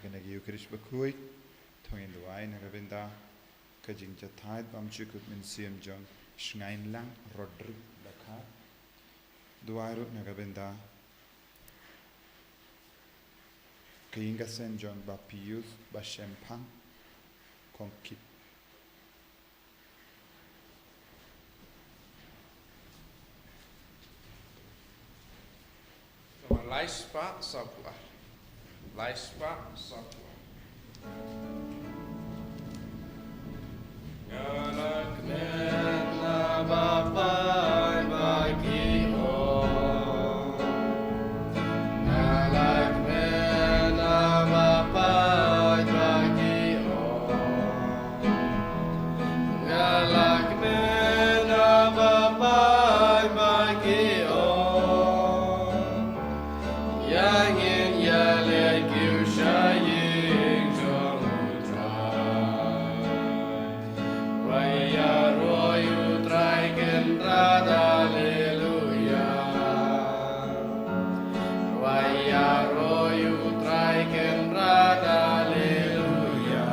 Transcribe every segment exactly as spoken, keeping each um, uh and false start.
Na ka Ïukharist bakhuid, to ngin duwai na ka bynta ka jingjahthait bymjukut mynsiem jong Shngainlang Roderick Dkhar. Duwai ruh na ka bynta ka ïing ka sem jong Bah Pius Bah Shemphang Kongkit. Lai spah saphew ar. Lai spah saphew ar. Nga la kmen na ba paid ba ki ong. Nga la kmen na ba paid ba ki ong. Nga la kmen na ba paid ba ki ong. Ïa ngin ïaleit kiew sha ïing jong U Trai. Wei ïaroh ïa U Trai Kynrad, Haleluya. Wei ïaroh ïa U Trai Kynrad, Haleluya.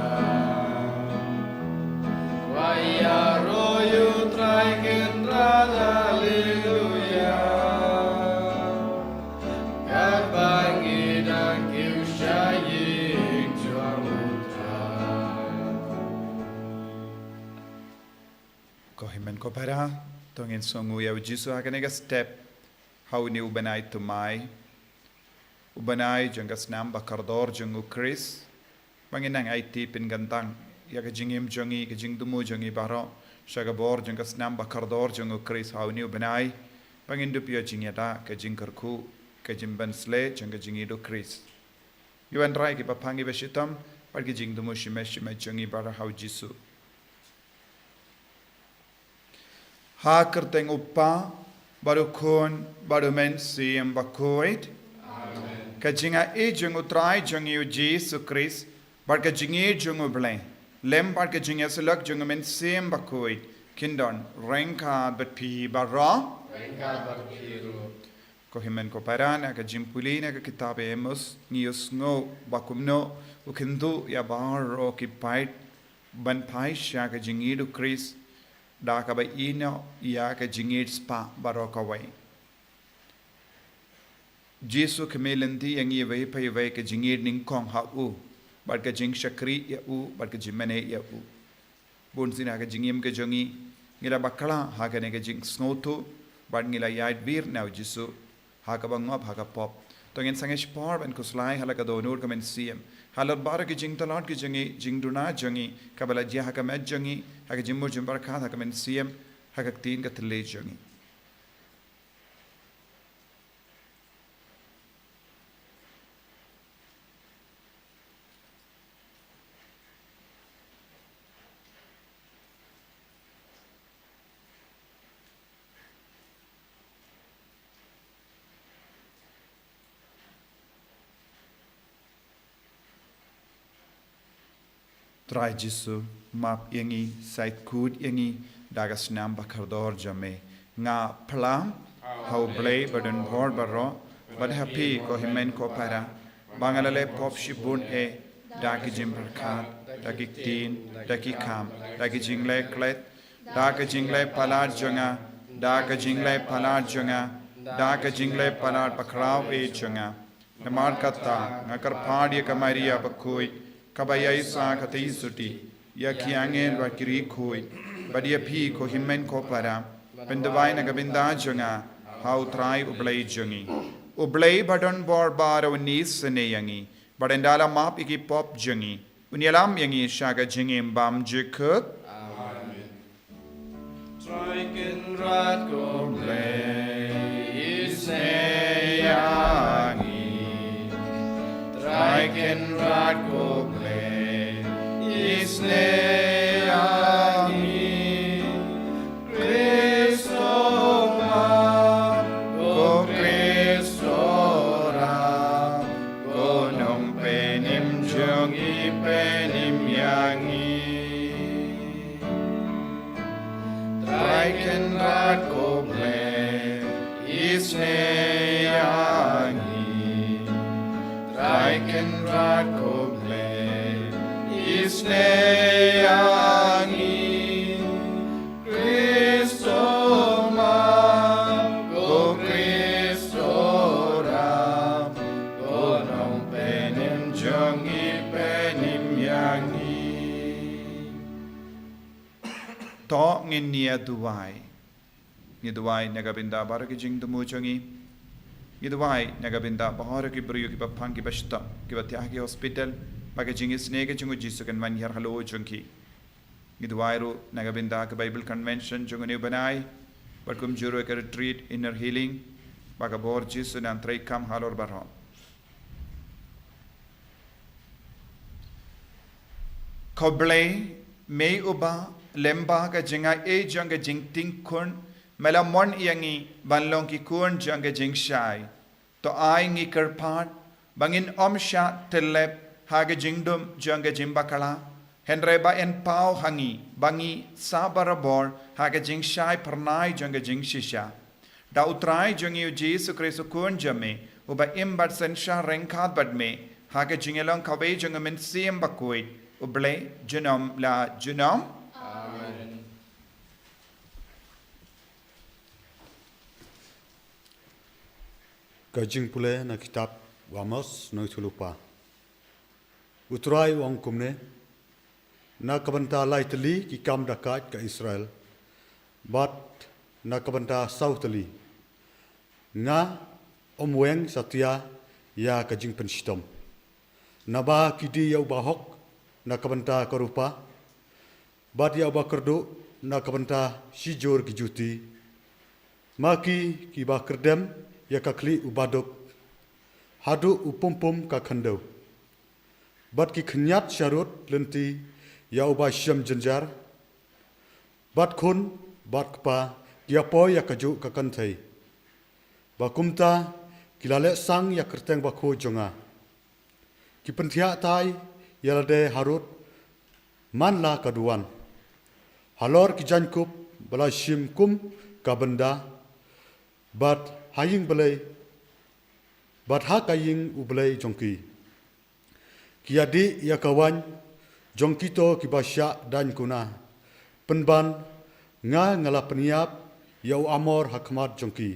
Wei ïaroh ïa U Trai Kynrad, Haleluya. Katba ngi dang kiew sha ïing jong U Trai. Ko hynmen ko para, to ngin sngewnguh ïa U Jisu ha kane ka step, ha une u bnai thymmai, u bnai jong ka snam bakordor jong U Khrist. Ba ngin nang aiti pynkyntang ïa ka jingim jong ngi, ka jingthmu jong ngi baroh sha ka bor jong ka snam bakordor jong U Khrist ha une u bnai. Ba ngin dup ïa ka jingïada, ka jingkyrkhu, ka jingpynshlei jong ka jingïeit U Khrist. Ïa U Trai, kiba pang, kiba shitom, bad ka jingthmu shimet shimet jong ngi baroh ha U Jisu. Ha ka kyrteng U Kpa, bad U Khun, bad U Mynsiem Bakhuid. Amen. Ka jingaiei jong U Trai jong ngi U Jisu Khrist, bad ka jingïeit jong U Blei, lem bad ka jingïasyllok jong U Mynsiem Bakhuid, kin don ryngkat bad phi baroh. Ryngkat bad phi ruh. Ko hynmen ko para, na ka jingpule na ka kitab Amos, ngi ïohsngew ba kumno U kyntu ïa baroh ki paid ban phai sha ka jingïeit U Khrist, da kaba ïehnoh ïa ka jingïeit spah baroh kawei. Jisu khmih lynti ïa ngi iwei pa iwei ka jingïeit nyngkong ha U, bad ka jingshakri ïa U, bad ka jingmane ïa U. Bun sien ha ka jingim ka jong ngi, ngi la bakla ha kane ka jingsngewthuh, bad ngi la ïaid wir na U Jisu ha kaba ngop ha ka pop. To ngin sangeh shipor ban khuslai ha la ka dohnud ka mynsiem, halor baroh ki jingtlot ki jong ngi, jingduna jong ngi, kaba la jia ha ka met jong ngi, ha ka jingmut jingpyrkhat, ha ka mynsiem, ha ka ktien ka thylliej jong ngi. Trai Jisu, map ïa ngi, shait khuid ïa ngi da ka snam bakordor jong Me. Nga phla ha U Blei badonbor baroh, bad ha phi ko hynmen ko para, ba nga la leh pop shibun eh, da ki jingpyrkhat, da ki ktien, da ki kam, da ki jingleh klet, da ka jingleh palat jong nga, da ka jingleh palat jong nga, da ka jingleh palat bakhraw eh jong nga. Namar kata, nga kyrpad ïa ka Maria bakhuid, kaba ïaishah katei suti, ïa ki angel bad ki riewkhuid, bad ïa phi ko hynmen ko para, pynduwai na ka bynta jong nga ha U Trai U Blei jong ngi. U Blei badonbor baroh un isynei ïa ngi, bad ynda la map ïa ki pop jong ngi, un ïalam ïa ngi sha ka jingim bymjukut. Amen. Trai Kynrad ko Blei, isynei ïa ngi. Trai Kynrad ko Blei, isynei ïa ngi. Khrist, to map, ko Khrist, to rah, ko Nongpynim jong ngi, pynim ïa ngi. Trai Kynrad ko Blei, isynei ïa ngi. Trai Kynrad ko Blei, Isnei ïa ngi, Kristo ma, ko Kristo ram, ko nongpynim jong ngi, pynim ïa ngi. To ngin ïa duwai. Ngi duwai na ka bynta baroh ki jingthmu jong ngi. Ngi duwai na ka bynta baroh ki briew kiba pang kiba shitom, kiba thiah ha ki hospital, ba ka jingisynei ka jong U Jisu kan wan hiar halor jong ki. Ngi duwai ruh na ka bynta ka Bible Convention jong une u bnai, bad kumjuh ruh ka retreat Inner Healing, ba ka bor Jisu un treikam halor baroh. Ko Blei, me uba lem ba ka jingai jong ka jingting khun, me la mon ïa ngi ban long ki khun jong ka jingshai. To ai ngi kyrpad ba ngin ym shah tyllep ha ka jingdum jong ka jingbakla, hynrei ba yn paw ha ngi ba ngi sah barabor ha ka jingshai phyrnai jong ka jingshisha. Da U Trai jong ngi U Jisu Khrist U Khun jong me, uba im bad synshar ryngkat bad me ha ka jingïalong kawei jong U Mynsiem Bakhuid, U Blei junom la junom. Amen. Ka jingpule na kitab u Amos, nongïathuhlypa. U Trai u ong kumne: Na ka bynta lai tylli ki kam da kait ka Israel, bad na ka bynta saw tylli, nga ym weng satia ïa ka jingpynshitom. Naba ki die ïa u bahok na ka bynta ka rupa, bad ïa u bakyrduh na ka bynta shijur ki juti. Ma ki, kiba kyrdem ïa ka khlieh u baduk haduh u pumpum ka khyndew, bad ki khñiat sharud lynti ïa uba shem jynjar. Bad khun bad kpa ki ïapoi ïa kajuh ka kynthei, ba kumta ki la leh sang ïa ka kyrteng bakhuid jong nga. Ki pynthiah tai ïa lade harud man la ka duwan, halor ki jaiñkup ba la shim kum ka bynda, bad ha ïing Blei, bad ha ka ïing U Blei jong ki. Ki ïadih ïa ka waiñ jong kito kiba shah daiñ kuna, pynban nga, nga la pynïap ïa u Amor ha khmat jong ki,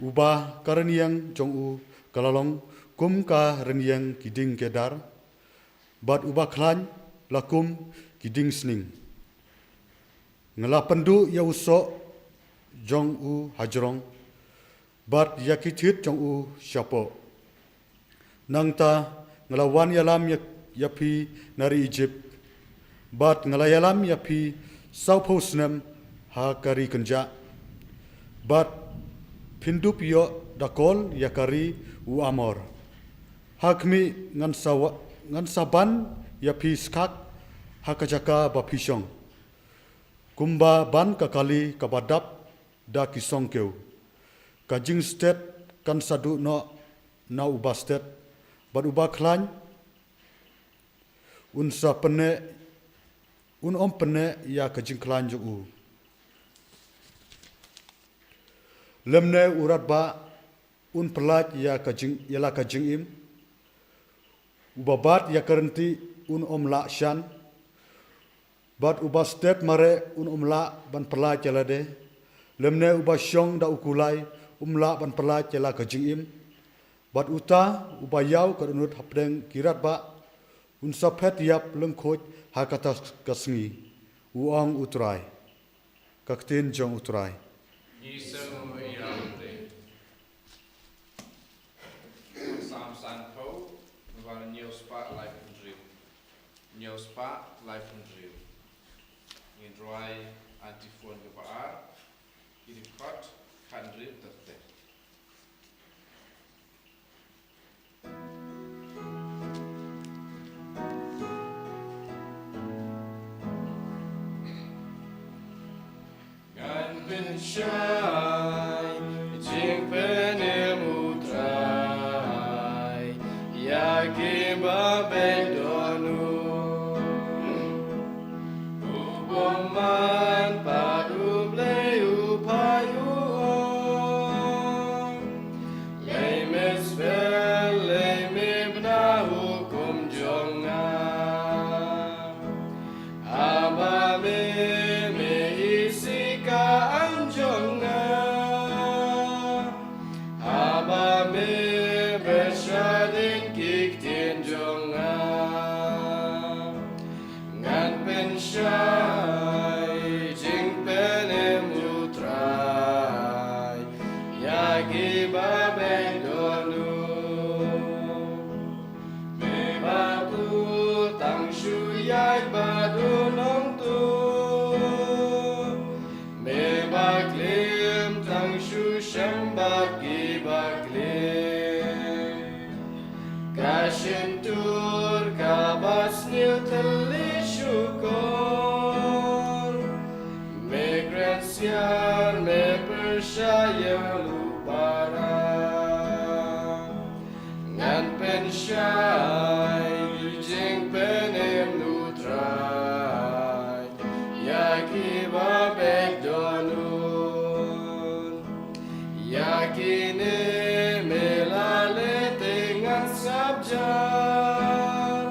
uba ka rynïeng jong u ka la long kum ka rynïeng ki dieng Kedar, bad uba khlaiñ la kum ki dieng sning. Nga la pynduh ïa u soh jong u hajrong, bad ïa ki thied jong u shapoh. Nangta nga la wan ïalam ïa, ïa phi na ri Ijipt, bad nga la ïalam ïa phi sawphew snem ha ka ri kynjah, bad phin dup ïoh da kol ïa ka ri u Amor. Ha khmih, ngan sa wa-, ngan sa ban ïa phi skhak ha ka jaka ba phi shong, kumba ban ka kali kaba dap da ki songkew. Ka jingstet kan sa duh noh na uba stet, bad uba khlaiñ un sa pyneh, un ym pyneh ïa ka jingkhlaiñ jong u. Lymne u radbah un pyllait ïa ka jing, ïa la ka jingim. Uba bat ïa ka rynti un ym lah shan, bad uba stet mareh un ym lah ban pyllait ïa lade. Lymne uba shong da u kulai um lah ban pyllait ïa la ka jingim. Bad uta uba ïaw ka dohnud hapdeng ki radbah un sa phet ïap lyngkhuid ha kata ka sngi, u ong U Trai. Ka ktien jong U Trai. Ngi sngewbha ïa U Trai. Salm sanphew, nambar hynñiew spah laiphew hynriew. Hynñiew spah laiphew hynriew. Ngin rwai antiphon kaba ar, ki dkhot khathynriew bad khathynriew. Ngan pynshai jingpynim U Trai ïa kiba beit dohnud. U bymman pat U Blei u ong, lei me sbel, lei me bna hukum jong nga. Tur kaba sniew tylli shukor, me kren siar, me pyrshah ïa u para. Ngan pynshai jingpynim U Trai ïa kiba beit dohnud. Ïa kine me la leh te ngan sap jar.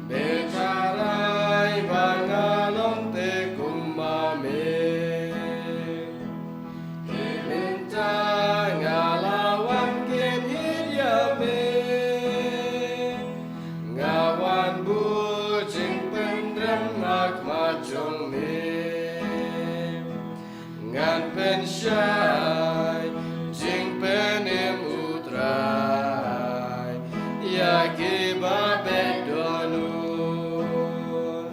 Me tharai ba nga long te kum ma me. Te mynta nga la wan kynhied ïa me. Nga wan buh jingpyndem ha khmat jong me. Ngan pynshai jingpynim U Trai ïa kiba beit dohnud.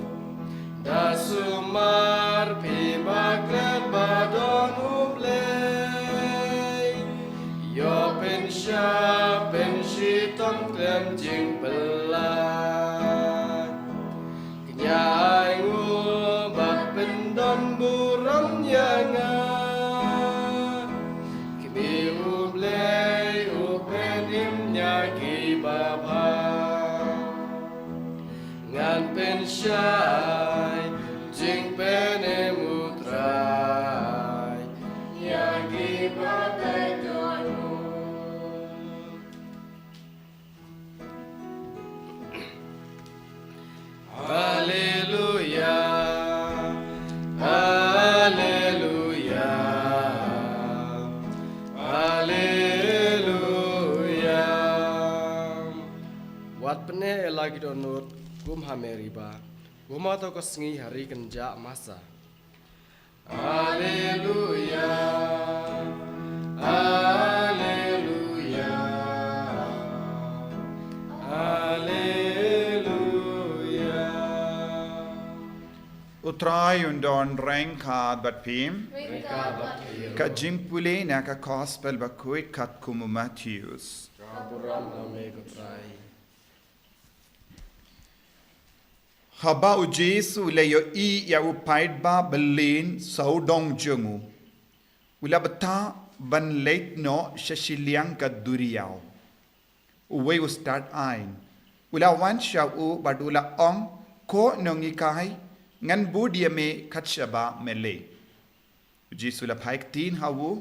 Da sumar phi ba klet ba don U Blei, ïoh pynshah pynshitom khlem jingpyllait. Kñia ainguh bad pyndon burom ïa nga. Khmih, U Blei u pynim ïa kiba bha. Ngan pynshai jingpynim U Trai ïa kiba beit dohnud. Alleluia, alleluia, alleluia. Wat pyneh ïa la ki dohnud kum ha Meriba, kum ha to ka sngi ha ri kynjah masa. Alleluia, alleluia, alleluia. U Trai un don ryngkat bad phi. Ryngkat bad phi ruh. Ka jingpule na ka Gospel bakhuid katkum u Mathaios. Ka burom ïa me ko Trai. Haba u Jisu u la ïohi ïa u paidbah bymman sawdong jong u, u la btah ban leit noh sha shiliang ka duriaw. Uwei u stad aiñ u la wan sha u bad u la ong, Ko Nonghikai, ngan bud ïa me kat shaba me leit. U Jisu u la phai ktien ha u,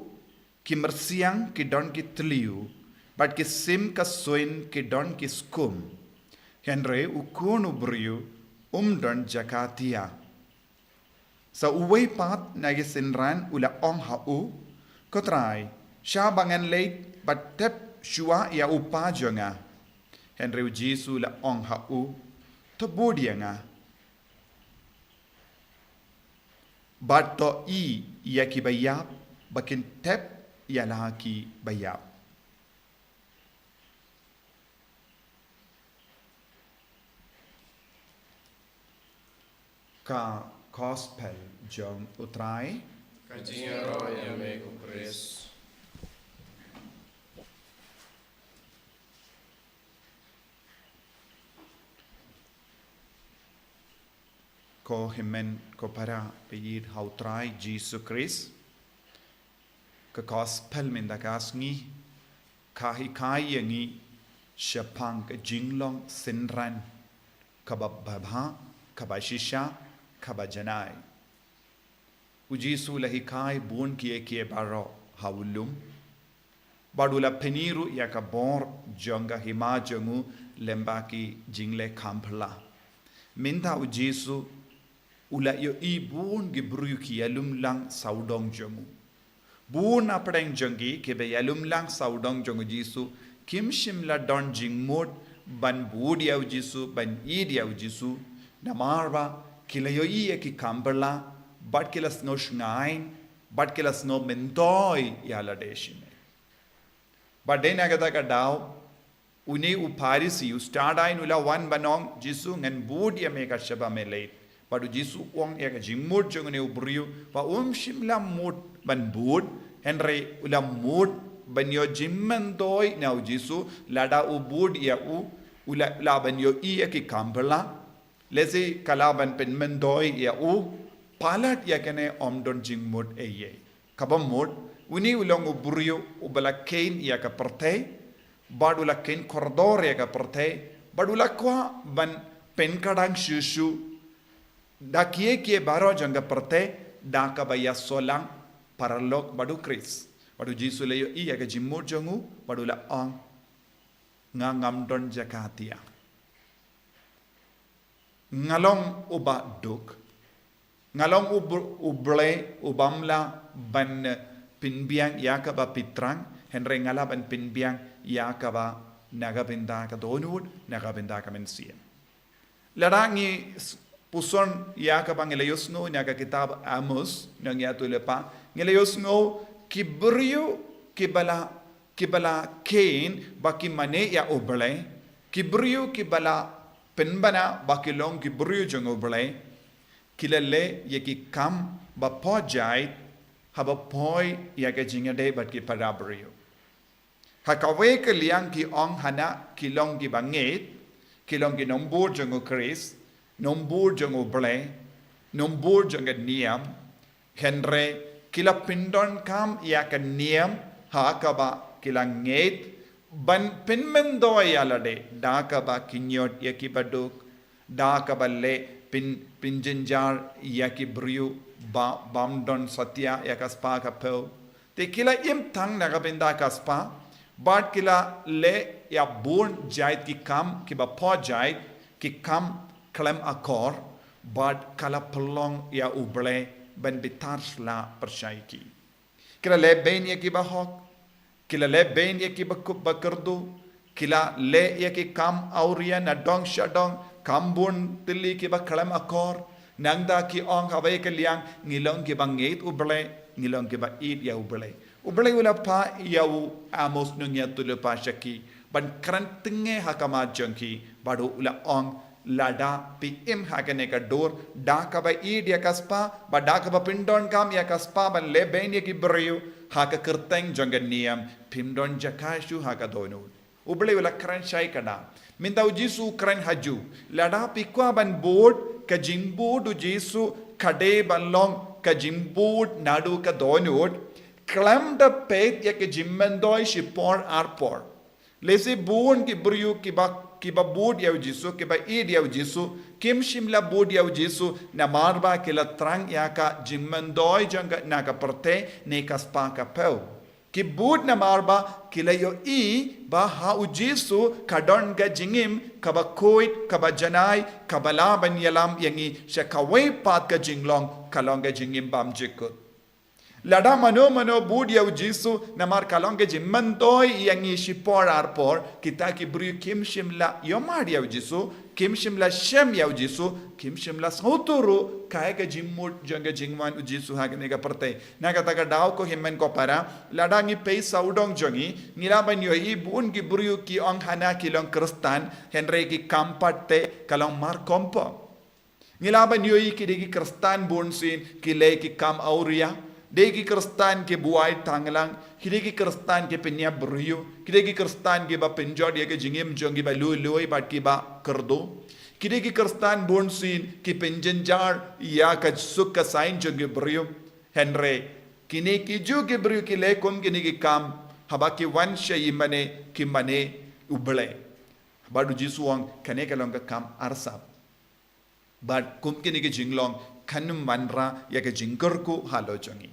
Ki myrsiang ki don ki tliw, bad ki sim ka suiñ ki don ki skum, hynrei u Khun u briew um don jaka thiah. Sa uwei pat na ki synran u la ong ha u, Ko Trai, shah ba ngan leit bad thep shuwa ïa u kpa jong nga. Hynrei u Jisu u la ong ha u, To bud ïa nga, bad to ïeh ïa ki baïap ba kin thep ïa la ki baïap. Ka Gospel jong u Trai. Ka jingïaroh ïa me ko Khrist. Ko hynmen ko para ba ïeit ha u Trai Jisu Khrist, ka Gospel mynta ka sngi ka hikai ïa ngi shaphang ka jinglong synran kaba bha, kaba shisha, kaba janai. U Jisu u la hikai bun kiei kiei baroh ha u lum, bad u la pyni ruh ïa ka bor jong ka hima jong u lyngba ki jingleh kham phylla. Mynta u Jisu u la ïohi bun ki briew ki ïalum lang sawdong jong u. Bun na pdeng jong ki kiba ïalum lang sawdong jong u Jisu kim shym la don jingmut ban bud ïa u Jisu, ban ïeit ïa u Jisu, namar ba ki la ïohi ïa ki kham phylla, bad ki la sngew shngaiñ, bad ki la sngew myntoi ïa lade shimet. Bad dei na kata ka daw, une u Pharisi, u stad aiñ u la wan ban ong, Jisu, ngan bud ïa me kat shaba me leit. Bad u Jisu u ong ïa ka jingmut jong une u briew ba um shym la mut ban bud, hynrei u la mut ban ïoh jingmyntoi na u Jisu, lada u bud ïa u, u la, lah ban ïohi ïa ki kam phylla, lehse ka lah ban pynmyntoi ïa u palat ïa kane ym don jingmut ei ei. Kaba mut, une u long u briew uba la kheiñ ïa ka pyrthei, bad u la kheiñ kordor ïa ka pyrthei, bad u la kwah ban pynkdang shuh shuh da kiei kiei baroh jong ka pyrthei, da kaba ïasoh lang paralok bad u Khrist. Bad u Jisu u la ïohi ïa ka jingmut jong u, bad u la ong, nga ngam don jaka tiah. Nga long uba duk. Nga long u br-, u Blei ubym lah ban pynbiang ïa kaba phi thrang, hynrei nga lah ban pynbiang ïa kaba na ka bynta ka dohnud, na ka bynta ka mynsiem. Lada ngi s-, puson ïa kaba ngi la ïohsngew na ka kitab Amos, nongïathuhlypa, ngi la ïohsngew ki briew kiba la, kiba la kheiñ ba ki mane ïa u Blei, ki briew kiba la pynbna ba ki long ki briew jong u Blei, ki la leh ïa ki kam ba poh jait, haba poi ïa ka jingïadei bad ki para briew. Ha kawei ka liang ki ong hana ki long kiba ngeit, ki long ki nongbud jong u Khrist, nongbud jong u Blei, nongbud jong ka niam, hynrei ki la pyndonkam ïa ka niam ha kaba ki la ngeit ban pynmyntoi ïa lade, da kaba kynñiot ïa kiba duk, da kaba leh pyn, pynjynjar ïa ki briew ba, bym don satia ïa ka spah ka phew. Te ki la im tang na ka bynta ka spah, bad ki la leh ïa bun jait ki kam kiba poh jait, ki kam khlem akor, bad ka la pynlong ïa u Blei ban bitar sla pyrshah ïa ki. Ki la leh beiñ ïa kiba hok, ki la leh beiñ ïa kiba kup ba kyrduh, ki la leh ïa ki kam awria na dong sha dong, kam bun tylli kiba khlem akor, nangta ki ong ha kawei ka liang, ngi long kiba ngeit u Blei, ngi long kiba ïeit ïa u Blei. U Blei u la phah ïa u Amos nongïathuhlypa sha ki, ban kren tyngngoh ha khmat jong ki, bad u la ong, lada phi im ha kane ka dur, da kaba ïeit ïa ka spah, bad da kaba pyndonkam ïa ka spah, ban leh beiñ ïa ki briew, ha ka kyrteng jong ka niam, phim don jaka shuh ha ka dohnud. U Blei u la kren shai katta. Mynta u Jisu u kren ha ju. Lada phi kwah ban bud, ka jingbud u Jisu, ka dei ban long, ka jingbud naduh ka dohnud, khlem da peit ïa ka jingmyntoi shipor arpor. Lehse bun ki briew kiba, kiba bud ïa u Jisu, kiba ïeit ïa u Jisu, kim shym la bud ïa u Jisu, namar ba ki la thrang ïa ka jingmyntoi jong ka na ka pyrthei, ne ka spah ka phew. Ki bud namar ba ki la ïohi ba ha u Jisu ka don ka jingim kaba khuid, kaba janai, kaba lah ban ïalam ïa ngi sha kawei pat ka jinglong, ka long ka jingim bymjukut. Lada mano mano bud ïa u Jisu namar ka long ka jingmyntoi ïa ngi shipor arpor, kita ki briew kim shym la ïohmad ïa u Jisu, kim shym la shem ïa u Jisu, kim shym la sngewthuh ruh kaei ka jingmut jong ka jingwan u Jisu ha kane ka pyrthei. Na kata ka daw ko hynmen ko para, lada ngi peit sawdong jong ngi, ngi lah ban ïohi bun ki briew ki ong hana ki long Khristan, hynrei ki kam pat te ka long markhongpong. Ngi lah ban ïohi ki dei ki Khristan bunsien ki leh ki kam awria, dei ki Khristan ki buaid thanglang, ki dei ki Khristan ki pynïap briew, ki dei ki Khristan kiba pynjot ïa ka jingim jong kiba lui lui bad kiba kyrduh. Ki dei ki Khristan bunsien ki pynjynjar ïa ka suk ka saiñ jong ki briew. Hynrei kine ki ju ki briew ki leh kum kine ki kam, haba ki wan sha i mane, ki mane u Blei. Bad u Jisu u ong kane ka long ka kam arsap. Bad kum kine ki jinglong kan ym wanrah ïa ka jingkyrkhu halor jong ngi.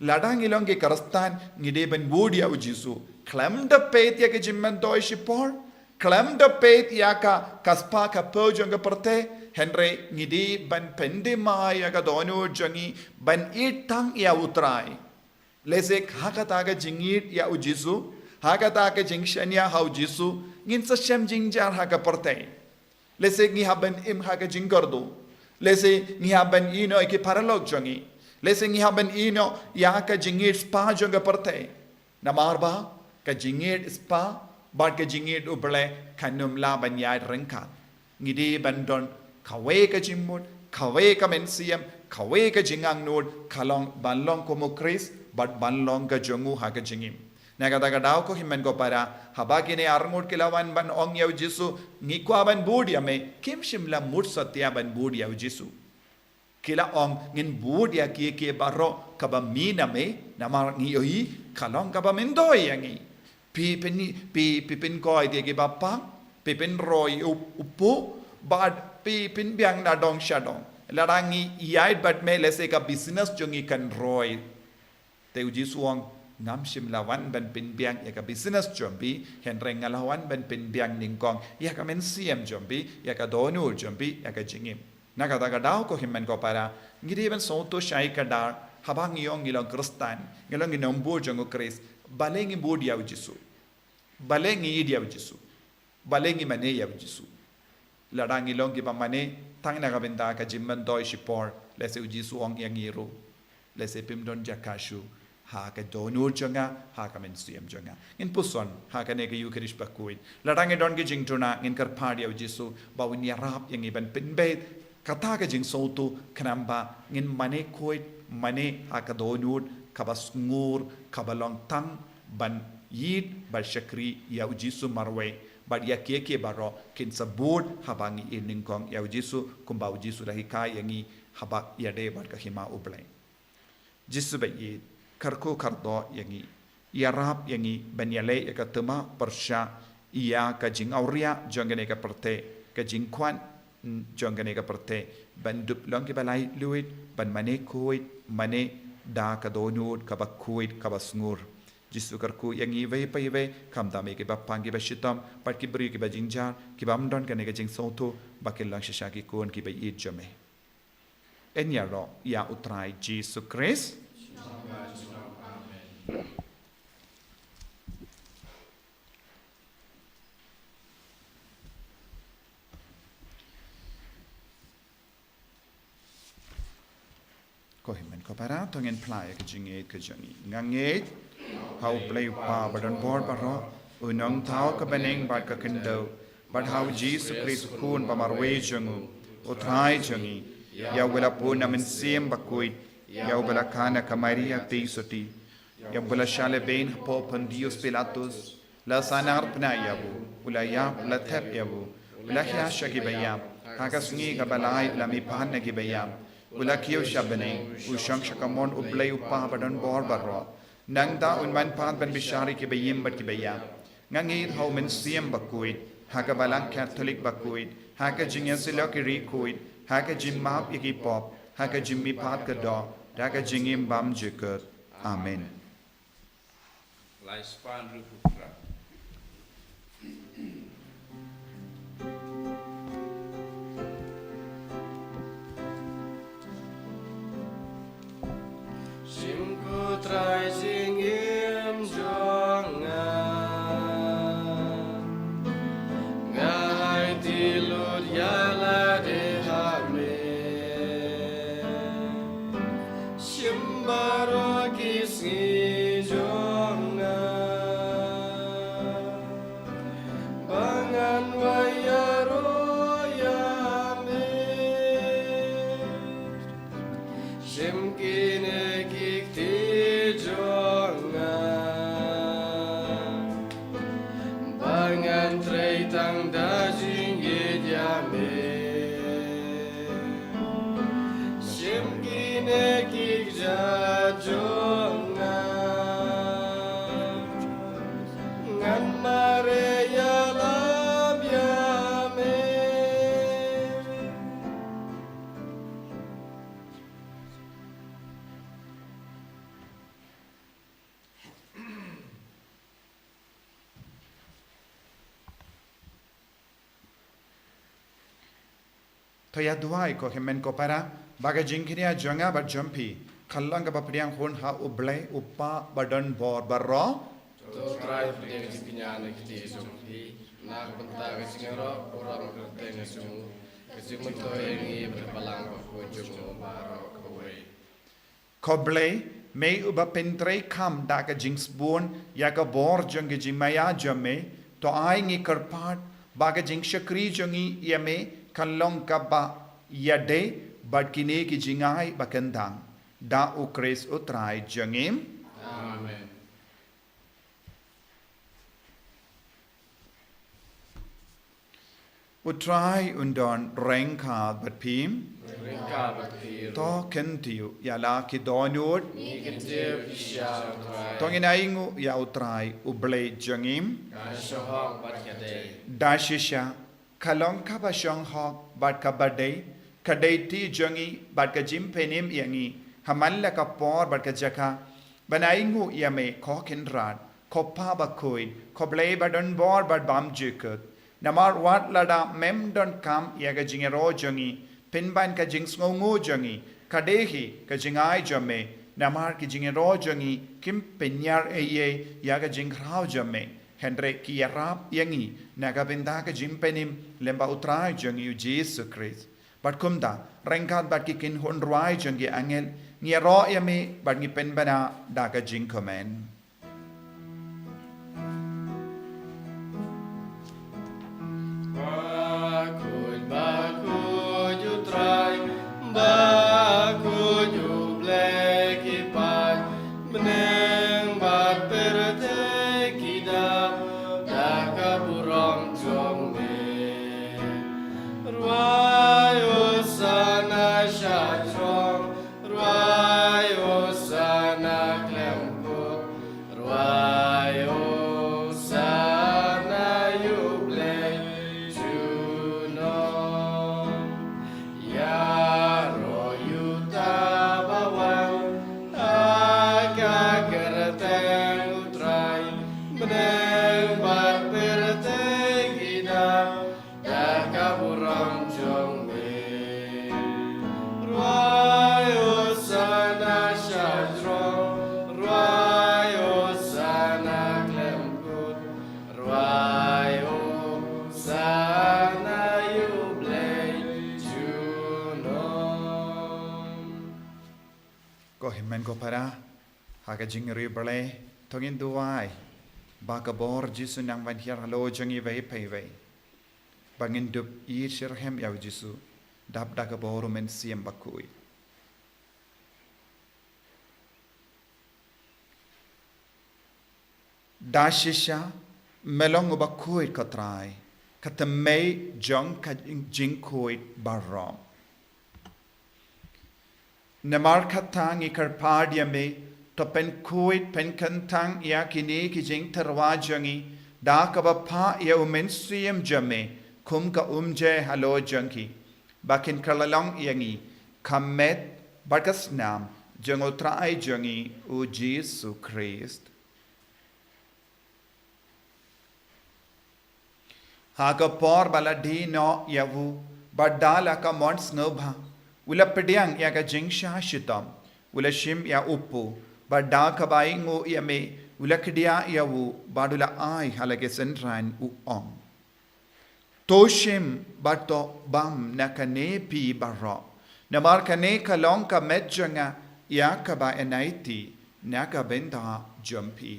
Lada ngi long ki Khristan, ngi dei ban bud ïa u Jisu khlem da peit ïa ka jingmyntoi shipor, khlem da peit ïa ka, ka spah ka phew jong ka pyrthei, hynrei ngi dei ban pyndem ïa ka dohnud jong ngi, ban ïeit tang ïa u Trai. Lehse ha kata ka jingïeit ïa u Jisu, ha kata ka jingshaniah ha u Jisu, ngin sa shem jynjar ha ka pyrthei. Lehse ngi hap ban im ha ka jingkyrduh. Lehse ngi hap ban ïehnoh ïa ki paralok jong ngi. Lehse ngi hap ban ïehnoh ïa ka jingïeit spah jong ka pyrthei. Namar ba ka jingïeit spah bad ka jingïeit u Blei kan ym lah ban ïaid ryngkat. Ngi dei ban don kawei ka jingmut, kawei ka mynsiem, kawei ka jingangnud, ka long ban long kum u Khrist bad ban long ka jong u ha ka jingim. Na kata ka daw ko hynmen ko para, haba kine arngut ki la wan ban ong ïa u Jisu, ngi kwah ban bud ïa me, kim shym la mut satia ban bud ïa u Jisu. Ki la ong, ngin bud ïa kiei kiei baroh kaba mih na me, namar ngi ïohi ka long kaba myntoi ïa ngi. Phi pyn, phi, phi pynkoi ïa kiba pang, phi pynroi u, u puh, bad phi pynbiang na dong sha dong. Lada ngi ïaid bad me, lehse ka business jong ngi kan roi. Te u Jisu u ong, ngam shym la wan ban pynbiang ïa ka business jong phi, hynrei nga la wan ban pynbiang nyngkong ïa ka mynsiem jong phi, ïa ka dohnud jong phi, ïa ka jingim. Na kata ka daw ko hynmen ko para, ngi dei ban sngewthuh shai kdar, haba ngi ong ngi long Khristan, ngi long ngi nongbud jong u Khrist, balei ngi bud ïa u Jisu. Balei ngi ïeit ïa u Jisu. Balei ngi mane ïa u Jisu. Lada ngi long kiba mane tang na ka bynta ka jingmyntoi shipor, lehse u Jisu u ong ïa ngi ruh, lehse phim don jaka shuh ha ka dohnud jong nga, ha ka mynsiem jong nga. Ngin puson ha kane ka Ïukharist bakhuid. Lada ngi don ki jingduna, ngin kyrpad ïa u Jisu ba un ïarap ïa ngi ban pynbeit kata ka jingsngewthuh, khnang ba ngin mane khuid, mane ha ka dohnud kaba sngur, kaba long tang ban ïeit bad shakri ïa u Jisu marwei, bad ïa kiei kiei baroh kin sa bud haba ngi ïeit nyngkong ïa u Jisu, kumba u Jisu u la hikai ïa ngi haba ïadei bad ka hima U Blei. Jisu ba ïeit, kyrkhu kyrdoh ïa ngi, ïarap ïa ngi ban ïaleh ïa ka thma pyrshah ïa ka jingawria jong kane ka pyrthei, ka jingkwah jong kane ka pyrthei, ban dup long kiba laitluid, ban mane khuid, mane da ka dohnud kaba khuid, kaba sngur. Jisu, kyrkhu ïa ngi iwei pa iwei, khamtam ïa kiba pang, kiba shitom, bad ki briew kiba jynjar, kibym don kane ka jingsngewthuh ba kin long shisha ki khun kiba ïeit jong me. Yn ïaroh ïa u Trai Jisu Khrist. Ko hynmen ko para, to ngin phla ïa ka jingngeit ka jong ngi. Nga ngeit ha U Blei U Kpa badonbor baroh, U Nongthaw ka bneng bad ka khyndew, bad ha u Jisu Khrist, U Khun ba marwei jong u, U Trai jong ngi, ïa uba la bun na Mynsiem Bakhuid, ïa uba la kha na ka Maria Theisotti, ïa uba la shah lehbeiñ hapoh Pontius Pilatus, la sahnarphna ïa u, u la ïap, la thep ïa u, u la hiar sha kiba ïap, ha ka sngi kaba lai u la mihpat na kiba ïap, u la kiew sha bneng, u shong sha kamon U Blei U Kpa badonbor baroh. Nangta un manpat ban bishar ïa kiba im bad kiba ïap. Nga ngeit ha U Mynsiem Bakhuid, ha ka Balang Katholik bakhuid, ha ka jingïasyllok ïa ki riewkhuid, ha ka jingmap ïa ki pop, ha ka jingmihpat ka doh, da ka jingim bymjukut. Amen. Lai Spah Ruh Pukra. Shim ko Trai jingim jong nga, nga aiti lut ïa lade ha me. Shim baroh ki sngi jong nga ba ngan wai ïaroh ïa me. Shim kine ki kti jong nga ba ngan trei tang da jingïeit ïa me. Shim kine ki kjat jong nga, ngan mareh ïalap ïa me. To ïa duwai ko hynmen ko para, ba ka jingkñia jong nga bad jong phi kan long kaba pdiang hun ha U Blei U Kpa badonbor baroh. To Trai pdiang jingkñia na ki kti jong phi, na ka bynta ka jingïaroh burom kyrteng jong u, ka jingmyntoi ïa ngi bad ka Balang bakhuid jong u baroh kawei. Ko Blei, me uba pyntreikam da ka jingsbun ïa ka bor jong ka jingmaïa jong me, to ai ngi kyrpad ba ka jingshakri jong ngi ïa me kan long kaba ïadei bad kine ki jingai ba kyndang. Da U Khrist U Trai jong ngi. Amen. U Trai un don ryngkat bad phi. To kyntiew ïa la ki dohnud. To ngin ainguh ïa U Trai U Blei jong ngi. Da shisha, ka long kaba shong hok bad kaba dei, ka dei ti jong ngi bad ka jingpynim ïa ngi ha man la ka por bad ka jaka, ban ainguh ïa me, ko Kynrad, ko Pa bakhuid, ko Blei badonbor bad bymjukut. Namar wat lada mem donkam ïa ka jingïaroh jong ngi, pynban ka jingsngewnguh jong ngi ka dei hi ka jingai jong me. Namar ki jingïaroh jong ngi kim pynïar ei ei ïa ka jingkhraw jong me, hynrei ki ïarap ïa ngi na ka bynta ka jingpynim lem bad U Trai jong ngi U Jisu Khrist. Bad kumta, ryngkat bad ki kynhun rwai jong ki angel, ngi ïaroh ïa me bad ngi pynbna da ka jingkmen. Bakhuid, bakhuid U Trai, bakhuid U Blei ki paid, bneng bad pyrthei ki dap da ka burom jong me. Rwai Hosana sha jrong, rwai Hosana khlem kut, rwai Hosana ïa U Blei junom. Ïaroh ïa uta ba wan ha ka kyrteng U Trai, bneng bad pyrthei ki dap da ka burom jong me. Rwai Hosana sha jrong, rwai Hosana khlem kut, rwai Hosana ïa U Blei junom. Ko hynmen ko para, ha ka jingïaroh Blei, to ngin duwai ba ka bor Jisu nang ban hiar halor jong ngi iwei pa iwei. Ba ngin dup ïeit shitrhem ïa U Jisu, dap da ka bor U Mynsiem Bakhuid. Da shisha, me long uba khuid ko Trai, ka thymmei jong ka jing-, jingkhuid baroh. Namar kata ngi kyrpad ïa me, to pynkhuid pynkyntang ïa kine ki jingtyrwa jong ngi, da kaba phah ïa U Mynsiem jong me kum ka umjai halor jong ki, ba kin kylla long ïa ngi ka met bad ka snam jong U Trai jong ngi U Jisu Khrist. Ha ka por ba la die noh ïa u, bad da la ka mon sngewbha, u la pdiang ïa ka jingshah shitom, u la shim ïa u kpu, bad da kaba ainguh ïa me, u la kdiah ïa u, bad u la ai ha la ki synran, u ong: To shim bad to bam na kane phi baroh, namar kane ka long ka met jong nga ïa kaba yn aiti na ka bynta jong phi.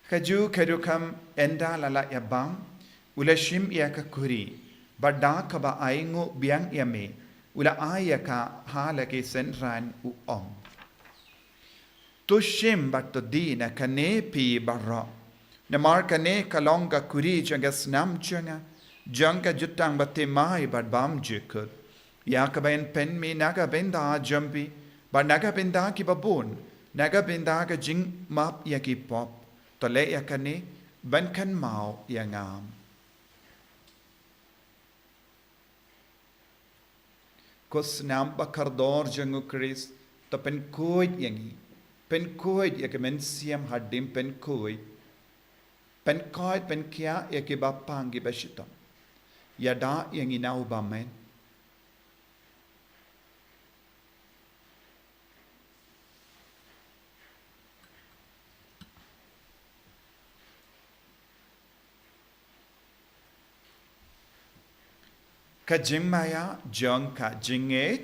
Kajuh ka rukom ynda la lah ïa bam, u la shim ïa ka khuri, bad da kaba ainguh biang ïa me, u la ai ïa ka ha la ki synran, u ong: To shim bad to die na kane phi baroh, namar kane ka long ka khuri jong ka snam jong nga, jong ka jutang bathymmai bad bymjukut, ïa kaba yn pynmih na ka bynta jong phi bad na ka bynta kiba bun, na ka bynta ka jingmap ïa ki pop. To leh ïa kane ban kynmaw ïa nga. Ko snam bakordor jong U Khrist, to pynkhuid ïa ngi. Pynkhuid ïa ki mynsiem hadien pynkhuid. Pynkoit pynkhiah ïa kiba pang kiba shitom. Ïada ïa ngi na u bymman. Ka jingmaïa jong ka jingngeit.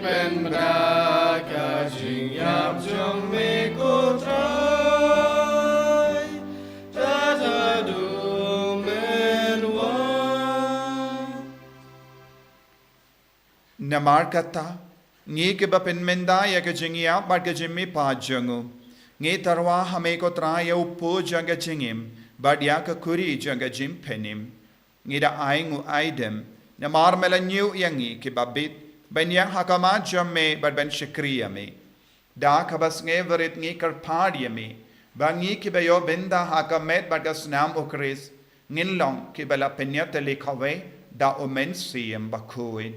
Pynbna ka jingïap jong me ko Trai, tad haduh men wan. Namar kata, ngi kiba pynmynda ïa ka jingïap bad ka jingmihpat jong u, ngi tyrwa ha me ko Trai ïa u pud jong ka jingim bad ïa ka khuri jong ka jingpynim. Ngi da ai ngu aidem, namar me la ñiew ïa ngi kiba bit ban ïeng ha khmat jong me bad ban shakri ïa me. Da kaba sngewrit ngi kyrpad ïa me ba ngi kiba ïoh bynta ha ka met bad ka snam u Khrist ngin long kiba la pynïatylli kawei da u Mynsiem Bakhuid.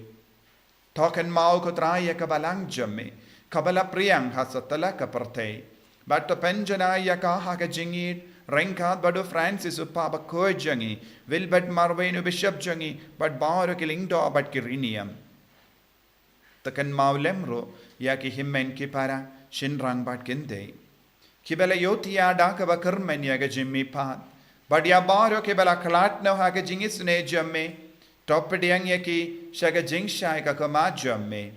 To kynmaw ko Trai ïa ka balang jong me kaba la pdiang ha satlak ka pyrthei, bad to pynjanai ïa ka ha ka jingïeit ryngkat bad u Francis u Papa bakhuid jong ngi, Wilbert Marwein u Bishop jong ngi, bad baroh ki lyngdoh bad ki riewniam. To kynmaw lem ruh ïa ki hynmen ki para, shynrang bad kynthei, kiba la ïohthiah da kaba kyrmen ïa ka jingmihpat, bad ïa baroh kiba la khlad noh ha ka jingisynei jong me. To pdiang ïa ki sha ka jingshai ka khmat jong me.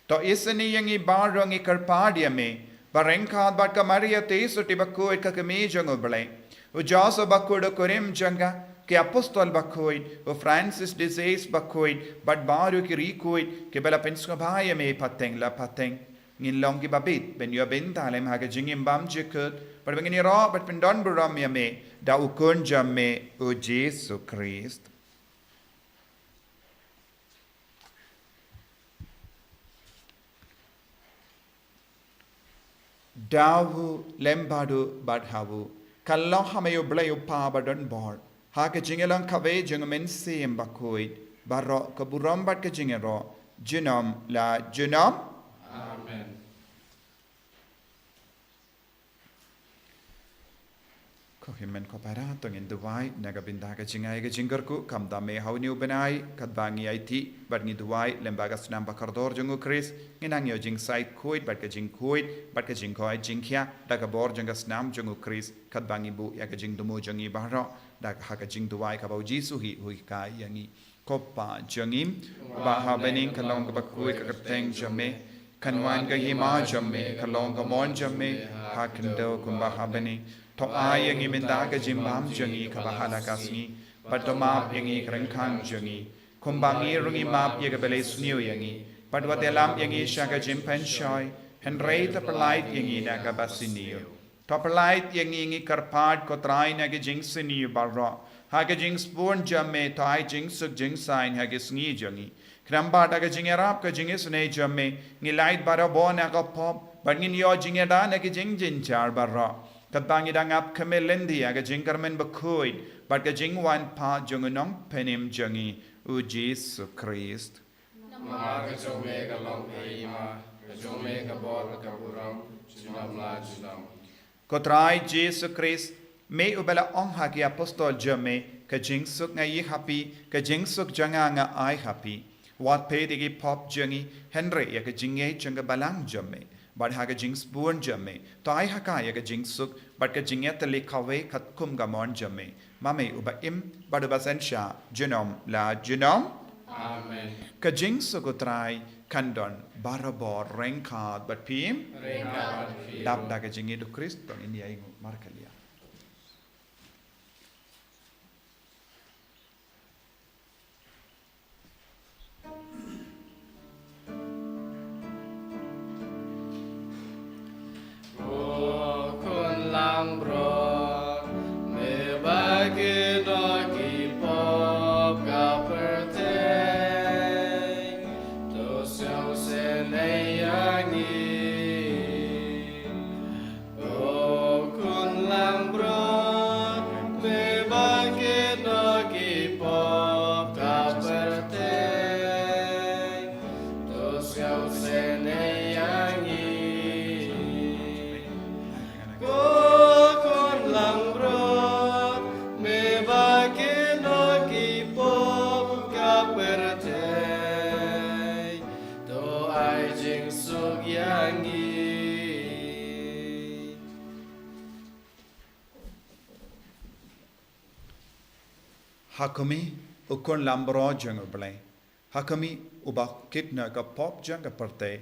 To isynei ïa ngi baroh, ngi kyrpad ïa me ba ryngkat bad ka Maria te sotti bakhuid ka kmie jong u Blei, u Joseph bakhuid u kurim jong ka, ki apostol bakhuid, u Francis de Sales bakhuid, bad baroh ki riewkhuid kiba la pynsngewbha ïa me pateng la pateng, ngin long kiba bit ban ïoh bynta lem ha ka jingim bymjukut, bad ba ngin ïaroh bad pyndonburom ïa me da u Khun jong me u Jisu Khrist. Da u lem bad u bad ha u, ka long ha me u Blei u Kpa badonbor, ha ka jingïalang kawei jong u Mynsiem Bakhuid, baroh ka burom bad ka jingïaroh junom la junom. Amen. Ko hynmen ko para, to ngin duwai na ka bynta ka jingai ka jingkyrkhu, khamtam eh ha une u bnai, katba ngi aiti bad ngi duwai lem bad ka snam bakordor jong u Khrist, ngin nang ïoh jingsaid khuid bad ka jingkhuid bad ka jingkoit jingkhiah da ka bor jong ka snam jong u Khrist, katba ngi buh ïa ka jingthmu jong ngi baroh da ka ha ka jingduwai kaba u Jisu hi u hikai ïa ngi. Ko Kpa jong ngi uba ha bneng, ka long kaba khuid ka kyrteng jong me, kan wan ka hima jong me, ka long ka mon jong me ha khyndew kumba ha bneng. To ai ïa ngi mynta ka jingbam jong ngi kaba ha la ka sngi, bad to map ïa ngi ka ryngkhang jong ngi, kumba ngi ruh ngi map ïa kiba leh sniew ïa ngi, bad wat ïalam ïa ngi sha ka jingpynshoi, hynrei to pyllait ïa ngi na kaba sniew. To pyllait ïa ngi, ngi kyrpad ko Trai, na ki jingsniew baroh, ha ka jingsbun jong me to ai jingsuk jingsaiñ ha ki sngi jong ngi. Khnang ba da ka jingïarap ka jingisynei jong me, ngi lait barabor na ka pop bad ngin ïoh jingïada na ki jingjynjar baroh, katba ngi dang ap khmih lynti ïa ka jingkyrmen bakhuid bad ka jingwan pat jong u Nongpynim jong ngi, u Jisu Khrist. Namar ka jong me ka long ka hima, ka jong me ka bor, ka burom junom la junom. Ko Trai Jisu Khrist, me uba la ong ha ki apostol jong me, ka jingsuk nga ïoh ha phi, ka jingsuk jong nga nga ai ha phi. Wat peit ïa ki pop jong ngi, hynrei ïa ka jingngeit jong ka balang jong me, bad ha ka jingsbun jong me to ai ha ka ïa ka jingsuk bad ka jingïatylli kawei katkum ka mon jong me, ma me uba im bad uba synshar junom la junom. Amen. Ka jingsuk u Trai kan don barabor ryngkat bad phi. Ryngkat bad phi. Dap da ka jingïeit u Khrist, to ngin ïa ïnguh markylliang. Ko Khun langbrot, me ba kynnoh ki pop ka pyrthei, to sngewsynei ïa ngi. Ko Khun langbrot, me ba kynnoh ki pop ka pyrthei, to sngewsynei ïa ngi. Ko Khun langbrot, me ba kynnoh ki pop ka pyrthei, to ai jingsuk ïa ngi. Ha kumne, u Khun langbrot jong u Blei, ha ka mih uba kit na ka pop jong ka pyrthei.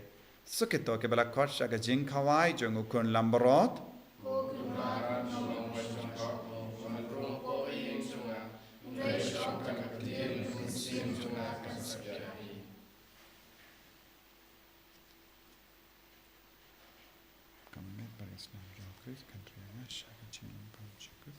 Sa kito kiba la khot sha ka jingkhawai jong u khun langbrot. Ka met bad ka snam jong u Khrist kan trei ïa nga sha ka jinglong bymjukut.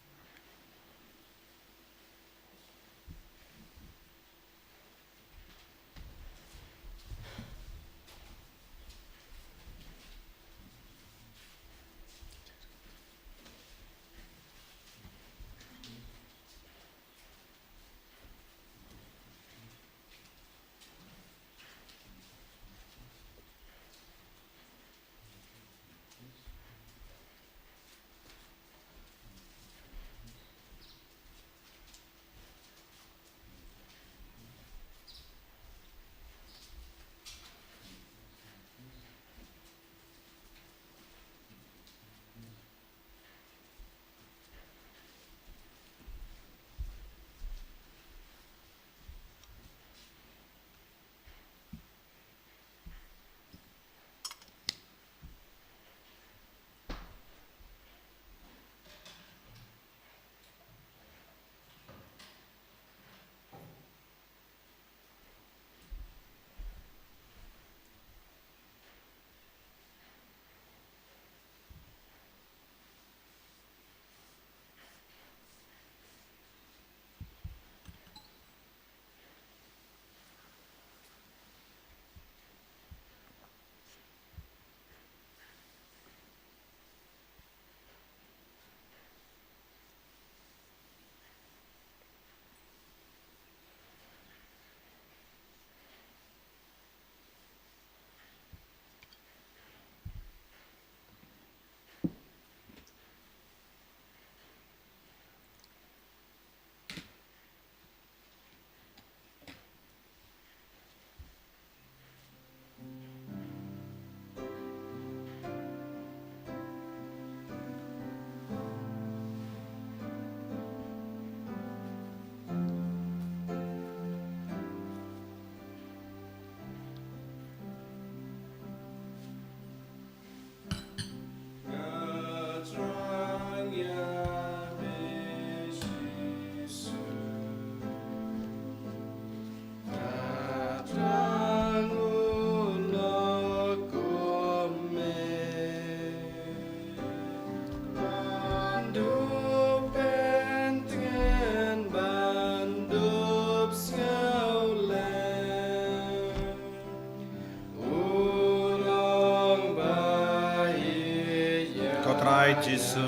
Ko Trai Jisu,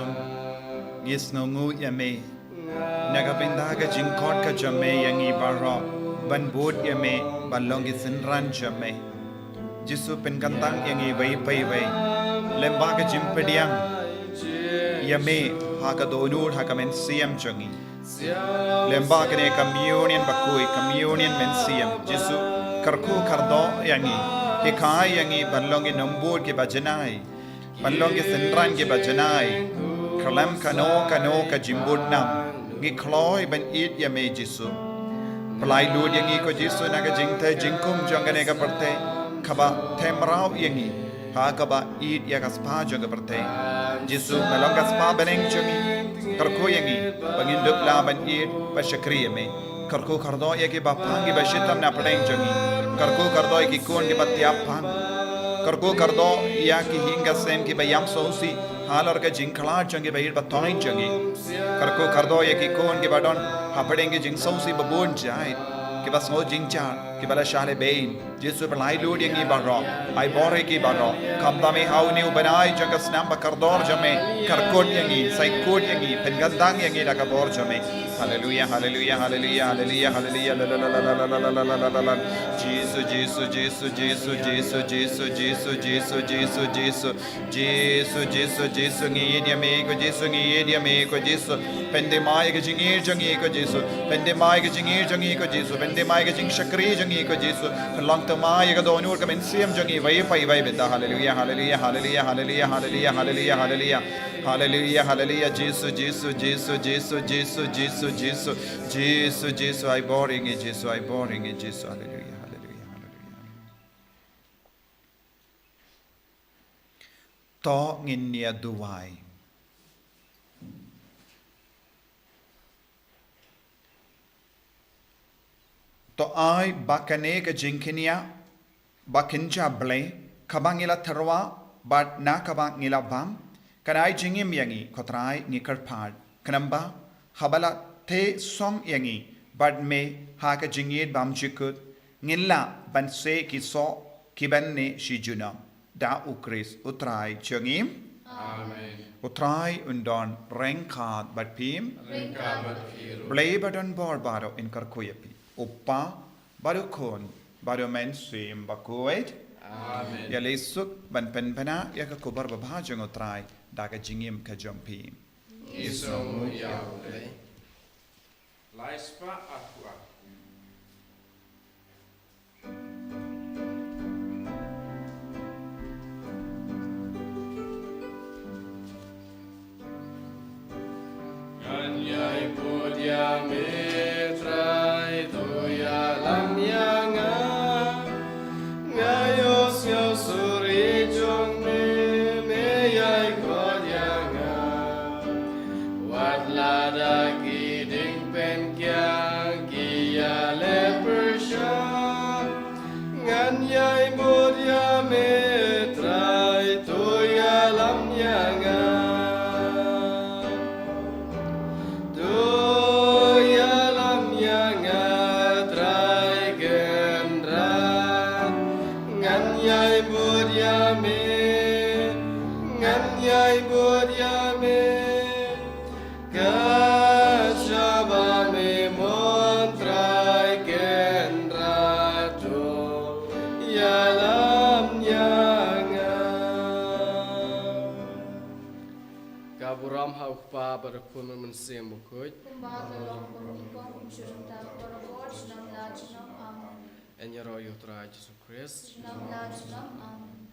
ngi sngewnguh ïa me na ka bynta ka jingkhot ka jong me ïa ngi baroh ban bud ïa me, ban long ki synran jong me. Jisu, pynkyntang ïa ngi iwei pa iwei. Lem bad ka jingpdiang ïa me ha ka dohnud ha ka mynsiem jong ngi. Lem bad kane ka communion bakhuid, communion mynsiem. Jisu, kyrkhu kyrdoh ïa ngi. Hikai ïa ngi ban long ki nongbud kiba janai, ban long ki synran kiba janai. Khlem kano kano ka jingbudnam, ngi kloi ban ïeit ïa me Jisu. Pynlait lut ïa ngi ko Jisu na ka jingtheh jingkum jong kane ka pyrthei kaba theh mraw ïa ngi ha kaba ïeit ïa ka spah jong ka pyrthei. Jisu, me long ka spah bneng jong ngi. Kyrkhu ïa ngi ba ngin dup lah ban ïeit bad shakri ïa me. Kyrkhu kyrdoh ïa kiba pang, kiba shitom na pdeng jong ngi. Kyrkhu kyrdoh ïa ki khun kiba tiap pang. Kyrkhu kyrdoh ïa ki ïing ki sem kiba ïam sngewsih halor ka jingkhlad jong kiba ïeit ba thoiñ jong ngi. Kyrkhu kyrdoh ïa ki khun kiba don hapdeng ki jingsngewsih ba bun jait, kiba sngew jynjar, kiba la shah lehbeiñ. Jisu, pynlait lut ïa ngi baroh, ai bor ïa ki baroh. Khamtam ïa une u bnai jong ka snam bakordor jong me, kyrkhu ïa ngi, sa kyrkhu ïa ngi, pynkyntang ïa ngi da ka bor jong me. Haleluia, haleluia, haleluia, haleluia, haleluia, la, la, la. Jisu, Jisu, Jisu, Jisu, Jisu, Jisu, Jisu, Jisu, Jisu, Jisu. Jisu, Jisu, Jisu, ngi ïeit ïa me ko Jisu, ngi ïeit ïa me ko Jisu. Pynthymmai ïa ka jingïeit jong ngi ko Jisu. Pynthymmai ïa ka jingïeit jong ngi ko Jisu. Pynthymmai ïa ka jingshakri jong ngi ko Jisu. Pynlong thymmai ïa ka dohnud ka mynsiem jong ngi iwei pa iwei bynta. Haleluia, haleluia, haleluia, haleluia, haleluia, haleluia. Haleluia, haleluia, Jisu, Jisu, Jisu, Jisu, Jisu, Jisu, Jisu. Jisu, Jisu, ai bor ïa ngi Jisu, ai bor ïa ngi Jisu. Haleluia, haleluia. To ngin ïa duwai. To ai ba kane ka jingkñia ba kynja Blei kaba ngi la tyrwa bad na kaba ngi la bam, kan ai jingim ïa ngi, ko Trai, ngi kyrpad. Khnang ba haba la theh song ïa ngi bad me ha ka jingïeit bymjukut, ngin lah ban seh ki soh kiban ne shi junom. Da U Khrist U Trai jong ngi. Amen. U Trai un don ryngkat bad phi. Ryngkat bad phi ruh. Blei ba don bor baroh un kyrkhu ïa phi. U Kpa, bad U Khun, bad U Mynsiem Bakhuid. Amen. Ïa leh suk ban pynbna ïa ka khubor babha jong U Trai da ka jingim ka jong phi. Ngi sngewnguh ïa U Blei. Lai spah arphew ar. Ngan ïai bud ïa me Trai, to ïalam ïa nga. Nga ïohsngew suri jong me, me ïai khot ïa nga. Wat lada ki dieng pynkiang ki ïaleh pyrshah, ngan ïai bud ïa me Trai, to ïalam ïa nga. To ïalam ïa nga Trai Kynrad. Ngan ïai bud ïa me, ngan ïai bud ïa me. Ka shaba me mon Trai Kynrad, to ïalam ïa nga. Ka burom ha U Kpa bad U Khun bad U Mynsiem Bakhuid. Kumba ka long, kumba ka long, kumjuh mynta, baroh junom la junom. Amen. Yn ïaroh ïa U Trai Jisu Khrist. Junom la junom. Amen.